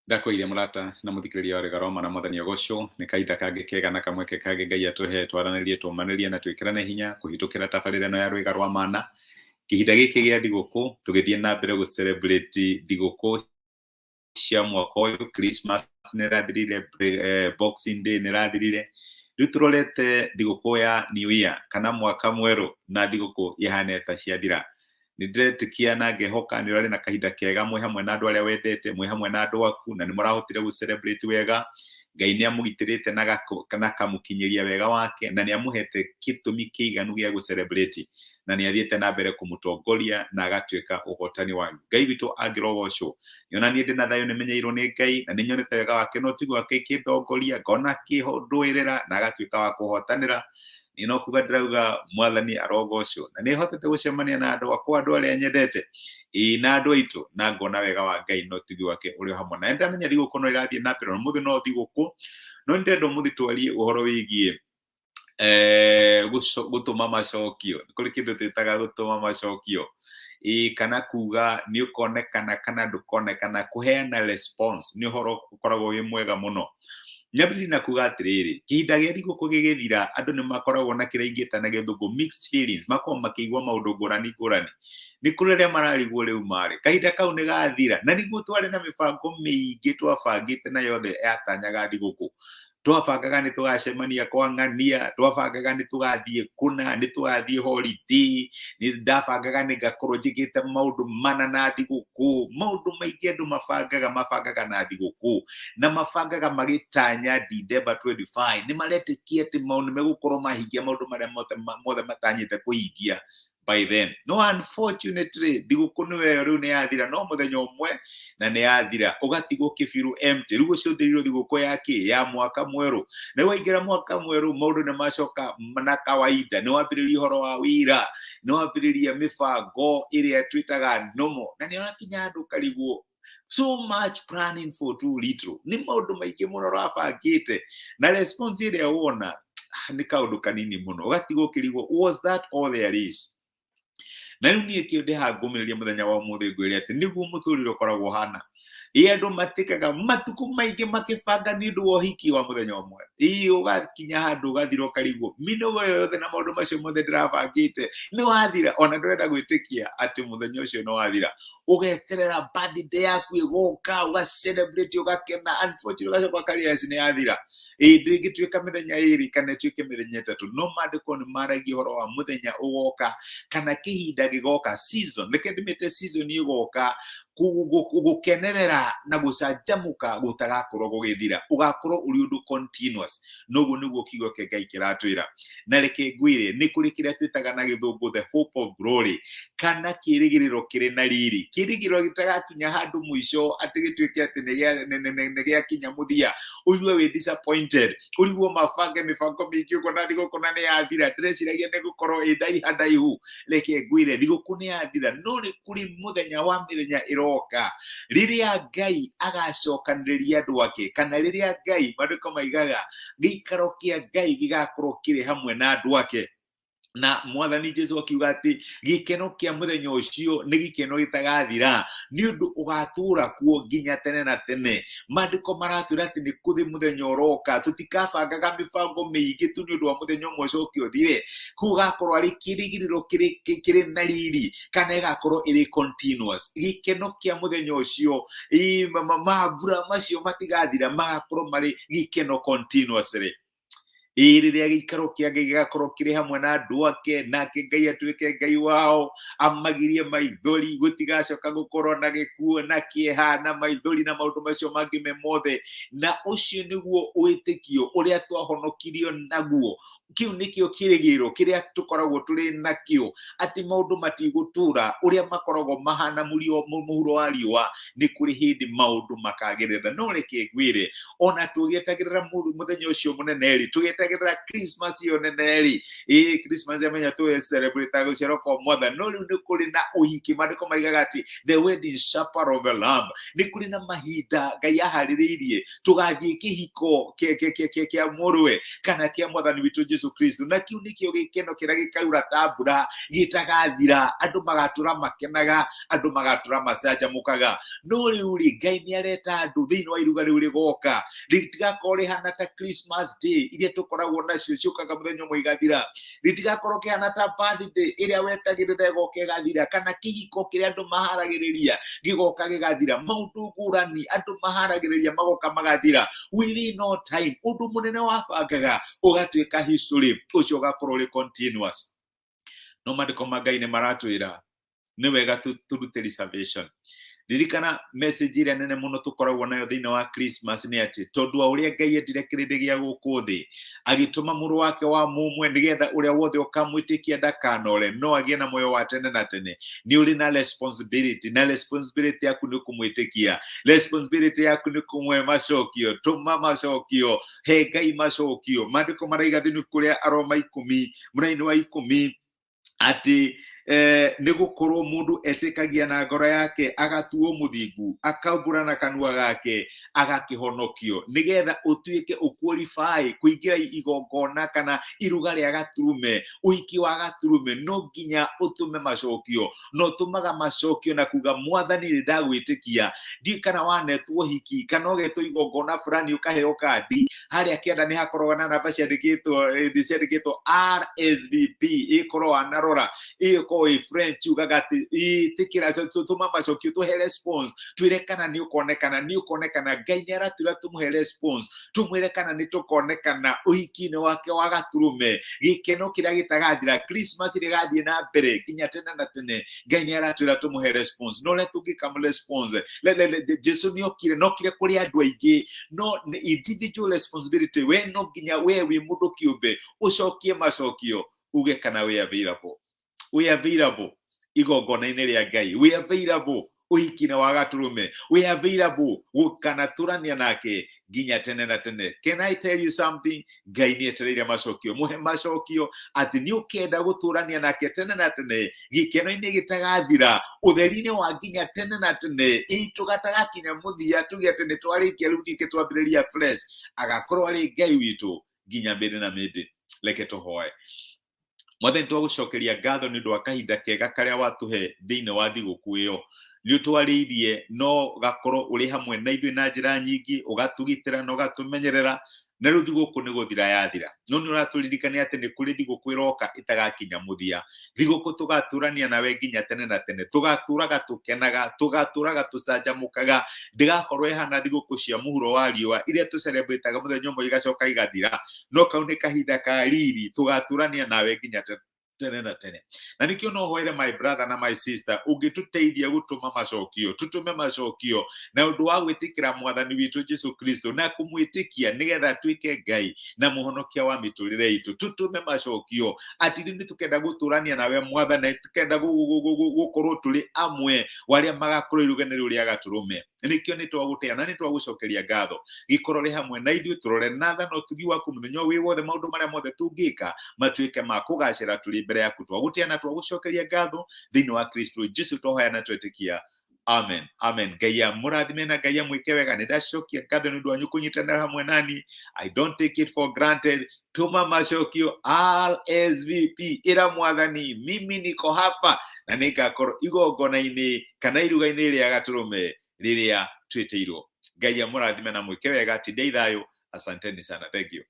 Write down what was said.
Ndakũire mũrata na mũthikĩrĩria wa Rĩga Roma na Mwathani agocwo. Nĩ kahinda kangĩ kega na kamweke kangĩ Ngai atũhe twaranĩrie, tũmanĩrie na twĩkĩrane hinya kũhĩtũkĩra tabarĩra ĩno ya Rwĩga rwa Mana. Kĩhinda gĩkĩ gĩa thigũkũ tũgĩthiĩ na mbere gũ celebrate thigũkũ cia mwaka ũyũ. Christmas nĩ ĩrathirire, Boxing Day nĩ ĩrathirire, rĩu tũrorete thigũkũ ya New Year kana mwaka mwerũ na thigũkũ ihane ta ciathira. Nĩ ndĩretĩkia na ngehoka nĩ ũrarĩ na kahinda kega mwĩ hamwe na andũ arĩa wendete, mwĩ hamwe na andũ aku, na nĩ mũrahotire gũ celebrate wega. Ngai nĩ amũgitĩrĩte na akamũkinyĩria wega wake, na nĩ amũhete gĩtũmi kĩiganu gĩa gũ celebrate, na nĩ athiĩte na mbere kũmũtongoria na agatuĩka ũhotani wanyu. Ngai witũ angĩrogocwo. Nĩona niĩ ndĩ na thayũ, nĩmenyeirwo nĩ Ngai na nĩnyonete wega wake no tiguo akĩndongoria, ngona akĩndũĩrĩra na agatuĩka wa kũhotanĩra. Niĩ no kuga ndĩrauga Mwathani arogocwo, na nĩ hotete gũcemania na andũ akwa, andũ arĩa nyendete, ĩĩ, na andũ aitũ, na ngona wega wa Ngai no tigi wake ũrĩ o hamwe na ndamenya thigũkũ no irathiĩ na mbere, na ũmũthĩ no thigũkũ, no nĩ ndĩrenda ũmũthĩ twarie ũhoro wĩgiĩ gũtũma macokio. Nĩ kũrĩ kĩndũ twĩtaga gũtũma macokio, ĩĩ, kana kuga nĩ ũkonekana kana ndũkonekana, kũheana response. Nĩ ũhoro ũkoragwo wĩ mwega mũno. Nyambĩrĩrie na kuga atĩrĩrĩ, kĩhinda gĩa thigũkũ gĩgĩthira, andũ nĩ makoragwo na kĩrĩa ingĩta na gĩthũngũ mixed feelings, makoragwo makĩigua maũndũ ngũrani ngũrani. Nĩ kũrĩ arĩa mararigwo rĩu marĩ kahinda kau nĩ gathira, na nĩguo twarĩ na mĩbango mĩingĩ twabangĩte na yothe yatanyaga thigũkũ. Twabangaga nĩ tũgacemania kwa ng'ania, twabangaga nĩ tũgathiĩ kũna, nĩ tũgathiĩ holiday, nĩ ndabangaga nĩ ngakorwo njĩkĩte maũndũ mana na thigũkũ. Maũndũ maingĩ andũ mabangaga na thigũkũ, na mabangaga magĩtanya December 25. Nĩ maretĩkia atĩ maũndũ nĩ megũkorwo mahingia maũndũ marĩa mothe matanyĩte kũhingia by then. No unfortunately thigũkũ nĩwe ĩyo rĩu nĩ yathira, no mũthenya ũmwe na nĩ yathira, ũgatigwo kĩbiru empty. Rĩu ũcũthĩrĩirwo thigũkũ ya kĩ ya mwaka mwerũ. Na rĩu waingĩra mwaka mwerũ, maũndũ nĩ macoka na kawaida, nĩ wambĩrĩria ũhoro wa wĩra, nĩ wambĩrĩria mĩbango ĩrĩa twĩtaga normal, na nĩ ũrakinya handũ ũkarigwo, so much planning for too little. Nĩ maũndũ maingĩ mũno ũrabangĩte, na response ĩrĩa wona nĩ kaũndũ kanini mũno, ũgatigwo ũkĩrigwo, was that all there is? Na rĩu niĩ kĩo ndĩha ngũmĩrĩria mũthenya wa ũmũthĩ, ngwĩre atĩ nĩguo mũtũrĩre ũkoragwo ũhana. Ĩ andũ matĩkaga matukũ maingĩ makĩbanga nĩ ũndũ wa ũhiki wa mũthenya ũmwe. Ĩ ũgakinya handũ ũgathira, ũkarigwo mĩnogo ĩyo yothe na maũndũ macio mothe ndĩrabangĩte nĩ wathira. Ona ndũrenda gwĩtĩkia atĩ mũthenya ũcio nĩ wathira. Ũgeterera birthday yaku ĩgoka, ũga celebrate, ũgakena. Unfortunately ũgacoka ũkarealize nĩ yathira. Ĩ ndĩngĩtuĩka mĩthenya ĩrĩ kana ĩtuĩke mĩthenya ĩtatũ, no maandĩko nĩ maragia ũhoro wa mũthenya ũgoka kana kĩhinda gĩgoka, season, reke ndĩmĩte season, ĩgoka gũkenerera na gũcanjamũka gũtagakorwo gũgĩthira, ũgakorwo ũrĩ ũndũ continuous. Noguo nĩguo kiugo kĩa Ngai kĩratwĩra. Na reke ngwĩre, nĩ kũrĩ kĩrĩa twĩtaga na gĩthũngũ the hope of glory, kana kĩrĩgĩrĩro kĩrĩ na riri, kĩrĩgĩrĩro gĩtagakinya handũ mũico atĩ gĩtuĩke atĩ nĩ gĩakinya mũthia, ũigue wĩ disappointed, ũrigwo mabange mĩbango mĩingĩ ũguo na thigũkũ na nĩ yathira, ndĩreciragia nĩ gũkorwo ĩ ndaiha ndaihu. Reke ngwĩre, thigũkũ nĩ yathira, no nĩ kũrĩ mũthenya wa mĩthenya ĩroka rĩrĩa Ngai agacokanĩrĩria andũ ake, kana rĩrĩa Ngai, maandĩko maigaga, gĩikaro kĩa Ngai gĩgakorwo kĩrĩ hamwe na andũ ake. Na Mwathani Jesu akiuga atĩ gĩkeno kĩa mũthenya ũcio nĩ gĩkeno gĩtagathira, nĩ ũndũ ũgatũũra kuo nginya tene na tene. Maandĩko maratwĩra atĩ nĩ kũthĩ mũthenya ũroka tũtikabangaga mĩbango mĩingĩ tu nĩ ũndũ wa mũthenya ũmwe ũcoke ũthire. Kũu ũgakorwo arĩ kĩrĩgĩrĩro kĩrĩ na riri, kana ĩgakorwo ĩrĩ continuous. Gĩkeno kĩa mũthenya ũcio, mambura macio matigathira, magakorwo marĩ gĩkeno continuously. Ĩ rĩrĩa gĩikaro kĩa Ngai gĩgakorwo kĩrĩ hamwe na andũ ake, nake Ngai atuĩke Ngai wao, amagirie maithori, gũtigacoka gũkorwo na gĩkuũ na kĩeha na maithori na maũndũ macio mangĩ me mothe. Na ũcio nĩguo wĩtĩkio ũrĩa twahonokirio naguo. Kĩu nĩkĩo kĩrĩgĩrĩro kĩrĩa tũkoragwo tũrĩ nakĩo, atĩ maũndũ matigũtũra ũrĩa makoragwo mahana mũhuro wa riũa. Nĩ kũrĩ hĩndĩ maũndũ makagĩrĩra. No reke ngwĩre, ona tũgĩetagĩrĩra mũthenya ũcio mũnene rĩ, tũgĩetagĩrĩra Christmas ĩyo nene rĩ, ĩ Christmas yamenya tũ celebrate gũciarwo kwa Mwathani, no rĩu nĩ kũrĩ na ũhiki. Maandĩko maigaga atĩ the wedding supper of the Lamb. Nĩ kũrĩ na mahinda Ngai aharĩrĩirie tũgathiĩ kĩhiko kĩa mũrũwe kana kĩa Mwathani witũ Jesu. Jesu Kristo, na kĩu nĩkĩo gĩkeno kĩrĩa gĩkaura ta mbura gĩtagathira. Andũ magatũra makenaga, andũ magatũra macanjamũkaga. No rĩu rĩ, Ngai nĩ areta andũ thĩinĩ wa iruga rĩu rĩgoka, rĩtigakorwo rĩhana ta Christmas Day iria tũkoragwo nacio ciũkaga mũthenya ũmwe igathira, rĩtigakorwo kĩhana ta birthday ĩrĩa wetagĩrĩra ĩgoka ĩgathira, kana kĩhiko kĩrĩa andũ maharagĩrĩria gĩgoka gĩgathira. Maũndũ ngũrani andũ maharagĩrĩria magoka magathira within no time. Ũndũ mũnene wabangaga ũgatuĩka history, ũcio ũgakorwo ũrĩ continuous. No maandĩko ma Ngai nĩ maratwĩra nĩ wega tũrute reservation. Ririkana message ĩrĩa nene mũno tũkoragwo nayo thĩinĩ wa Christmas nĩ atĩ tondũ wa ũrĩa Ngai endire kĩrĩndĩ gĩa gũkũ thĩ, agĩtũma mũrũ wake wa mũmwe, nĩgetha ũrĩa wothe ũkamwĩtĩkia ndakanore no agĩe na muoyo wa tene na tene. Nĩ ũrĩ na responsibility, na responsibility yaku nĩ kũmwĩtĩkia, responsibility yaku nĩ kũmũhe macokio. Tũma macokio, he Ngai macokio. Maandĩko maraiga thĩinĩ kũrĩa Aroma 10 mũraini wa 10 atĩ nĩ gũkorwo mũndũ etĩkagia na ngoro yake agatuo mũthingu, akaumbũra na kanua gake agakĩhonokio. Nĩgetha ũtuĩke ũqualify kũingĩra igongona kana iruga rĩa Gatũrũme, ũhiki wa Gatũrũme, no nginya ũtũme macokio. Na ũtũmaga macokio na kuga, "Mwathani, nĩ ndagwĩtĩkia." Ndiũĩ kana wanetwo hiki kana ũgetwo igongona fulani, ũkaheo kandi harĩa kĩanda nĩ hakoragwo na namba ciandĩkĩtwo RSVP. Ĩkorwo wanarora ĩkorwo ĩ French, ugaga atĩ ĩtĩkĩra, tũma macokio, tũhe response, twĩre kana nĩ ũkonekana, nĩ ũkonekana. Ngai nĩ aratwĩra tũmũhe response, tũmwĩre kana nĩ tũkonekana ũhiki-inĩ wake wa Gatũrũme, gĩkeno kĩrĩa gĩtagathira, Christmas ĩrĩa ĩgathiĩ na mbere nginya tene na tene. Ngai nĩ aratwĩra tũmũhe response. No ũrĩa tũngĩka response, Jesu nĩ okire, no okire kũrĩ andũ aingĩ, no nĩ individual responsibility. We no nginya we wĩ mũndũ kĩũmbe ũcokie macokio, uge kana wĩ available, wĩ available igongona-inĩ rĩa Ngai, wĩ available ũhiki-inĩ wa Gatũrũme, wĩ available gũkanatũrania nake nginya tene na tene. Can I tell you something? Ngai nĩ etereire macokio. Mũhe macokio atĩ nĩ ũkenda gũtũrania nake tene na tene, gĩkeno-inĩ gĩtagathira, ũtheri-inĩ wa nginya tene na tene. Ĩ tũgatagakinya mũthia tuge atĩ nĩ twarĩkia, rĩu ningĩ twambĩrĩria fresh. Agakorwo arĩ Ngai witũ nginya mĩndĩ na mĩndĩ. Reke tũhoe. Mwathani, twagũcokeria ngatho nĩ ũndũ wa kahinda kega karĩa watũhe thĩinĩ wa thigũkũ ĩyo. Nĩ ũtwarĩirie, no gakorwo ũrĩ hamwe na ithuĩ na njĩra nyingĩ, ũgatũgitĩra na ũgatũmenyerera. Na rĩu thigũkũ nĩ gũthira yathira, no nĩ ũratũririkania atĩ nĩ kũrĩ thigũkũ ĩroka ĩtagakinya mũthia, thigũkũ tũgatũrania nawe nginya tene na tene, tũgatũraga tũkenaga, tũgatũraga tũcanjamũkaga. Ndĩgakorwo ĩhana thigũkũ cia mũhuro wa riũa iria tũcelebrataga mũthenya ũmwe igacoka igathira, no kau nĩ kahinda ka riri, tũgatũrania nawe nginya tene na tene. Na nĩkĩo no hoere my brother na my sister ũngĩtũteithia gũtũma macokio, tũtũme macokio na ũndũ wa gwĩtĩkĩra Mwathani witũ Jesu Kristo na kũmwĩtĩkia nĩgetha atuĩke Ngai na mũhonokia wa mĩtũrĩre itũ. Tũtũme macokio atĩ ithuĩ nĩ tũkenda gũtũrania nawe Mwathani, tũkenda gũkorwo tũrĩ amwe wa arĩa magakorwo iruga-inĩ rĩu rĩa Gatũrũme. Nĩkĩo nĩ twagũtĩa na nĩ twagũcokeria ngatho. Gĩkorwo rĩ hamwe na ithuĩ, tũrore na tha na ũtugi waku mũthenya wĩ wothe, maũndũ marĩa mothe tũngĩka matuĩke ma kũgacĩra tũrĩ mbere yaku. Twagũtĩa na twagũcokeria ngatho thĩinĩ wa Kristo Jesu twahoya na twetĩkia, amen, amen. Ngai amũrathime na Ngai amwĩke wega. Nĩ ndacokia ngatho nĩ ũndũ wanyu kũnyitanĩra hamwe nani. I don't take it for granted. Tũma macokio RSVP, ĩra Mwathani, "Mimi niko hapa na nĩngakorwo igongona-inĩ kana iruga-inĩ rĩa Gatũrũme rĩrĩa twĩtĩirwo." Ngai amũrathime na mwĩke wega. Tindai thayũ. Asanteni sana, thank you.